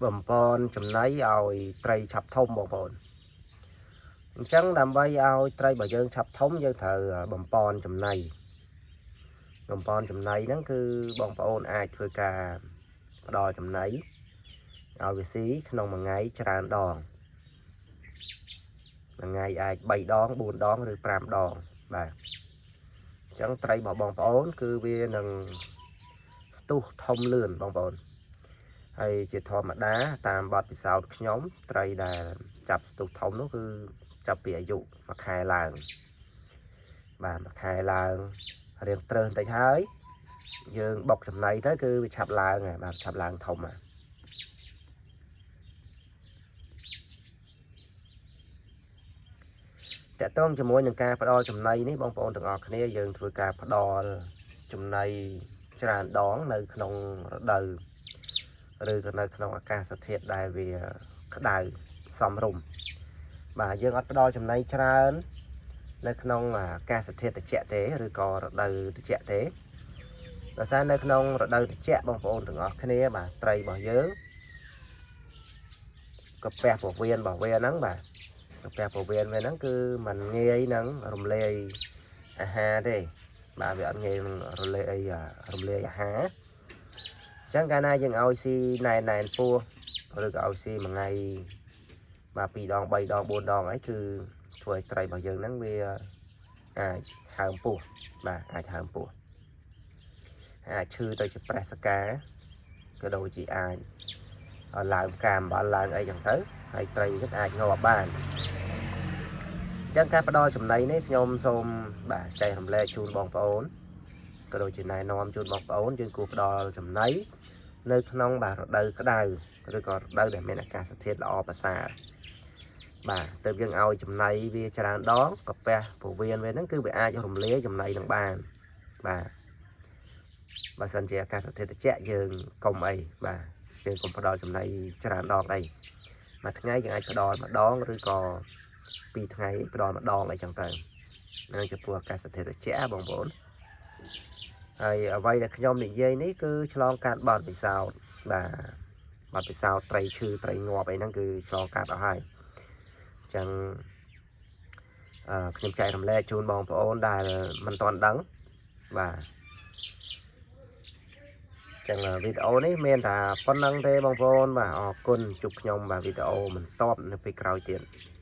បំពន់ចំណីឲ្យត្រីឆាប់ធំបងប្អូនអញ្ចឹងដើម្បីឲ្យត្រីរបស់យើងឆាប់ធំយើងត្រូវបំពន់ចំណីបំពន់ចំណីហ្នឹងគឺបងប្អូនអាចធ្វើការផ្ដល់ចំណីឲ្យវាស៊ីក្នុងមួយថ្ងៃច្រើនដងមួយថ្ងៃអាច3ដង4ដងឬ5ដងបាទអញ្ចឹងត្រីរបស់បងប្អូនគឺវានឹងស្ទុះធំលឿនបងប្អូនហើយជាធម្មតាតាមបទពិសោធន៍ខ្ញុំត្រីដែលចាប់ស្ទុះធំនោះគឺចាប់ពីអាយុមួយខែឡើងបាទមួយខែឡើងរៀងត្រើសបន្តិចហើយយើងបុកចំណីទៅគឺវាឆាប់ឡើងហើយបាទឆាប់ឡើងធំហើយ តកតងជាមួយនឹងការផ្ដល់ចំណីនេះបងប្អូនទាំងអស់គ្នាយើងធ្វើការផ្ដល់ចំណីច្រើនដងនៅក្នុងរដូវឬក៏នៅក្នុងអាកាសធាតុដែលវាក្តៅសមរម្យបាទយើងអត់ផ្ដល់ចំណីច្រើននៅក្នុងអាកាសធាតុត្រជាក់ទេឬក៏រដូវត្រជាក់ទេដោយសារនៅក្នុងរដូវត្រជាក់បងប្អូនទាំងអស់គ្នាបាទត្រីរបស់យើងកាពះពោះវៀនរបស់វាហ្នឹងបាទ កាពះពោះវៀនវាហ្នឹងគឺมันងាយនឹងរំលាយអាហារទេបាទវាអត់ងាយនឹងរលាយរំលាយអាហារអញ្ចឹងកាលណាយើងឲ្យស៊ីណែនណែនពោះឬក៏ឲ្យស៊ីមួយថ្ងៃបាទ2ដង3ដង4ដងអីគឺធ្វើឲ្យត្រីរបស់យើងហ្នឹងវាអាចហើមពោះបាទអាចហើមពោះអាចឈឺទៅជាប្រេះសកាក៏ដូចជាអាចឡើងផ្កាអំបិលឡើងអីចឹងទៅហើយត្រីវាអាចងាប់បាន អញ្ចឹងការផ្ដល់ចំណីនេះខ្ញុំសូមបាទចែករំលែកជូនបងប្អូនក៏ដូចជាណែនាំជូនបងប្អូនយើងគួរផ្ដល់ចំណីនៅក្នុងបាទរដូវក្តៅឬក៏រដូវដែលមានអាកាសធាតុល្អប្រសើរបាទទើបយើងឲ្យចំណីវាច្រើនដងកាពះពោះវៀនវាហ្នឹងគឺវាអាចរំលាយចំណីនឹងបានបាទបើសិនជាអាកាសធាតុត្រជាក់យើងកុំអីបាទយើងកុំផ្ដល់ចំណីច្រើនដងអីមួយថ្ងៃយើងអាចផ្ដល់ម្ដងឬក៏ ពីរថ្ងៃផ្ដល់ម្ដងអីចឹងទៅនឹងចំពោះអាកាសធាតុត្រជាក់បងប្អូនហើយអ្វីដែលខ្ញុំនិយាយនេះគឺឆ្លងកាត់បទពិសោធន៍បាទបទពិសោធន៍ត្រីឈឺត្រីងាប់អីហ្នឹងគឺឆ្លងកាត់អស់ហើយអញ្ចឹងអឺខ្ញុំចែករំលែកជូនបងប្អូនដែលមិនទាន់ដឹងបាទចឹងវីដេអូនេះមានតែប៉ុណ្្នឹងទេបងប្អូនបាទអរគុណជួបខ្ញុំបាទវីដេអូបន្តនៅពេលក្រោយទៀត។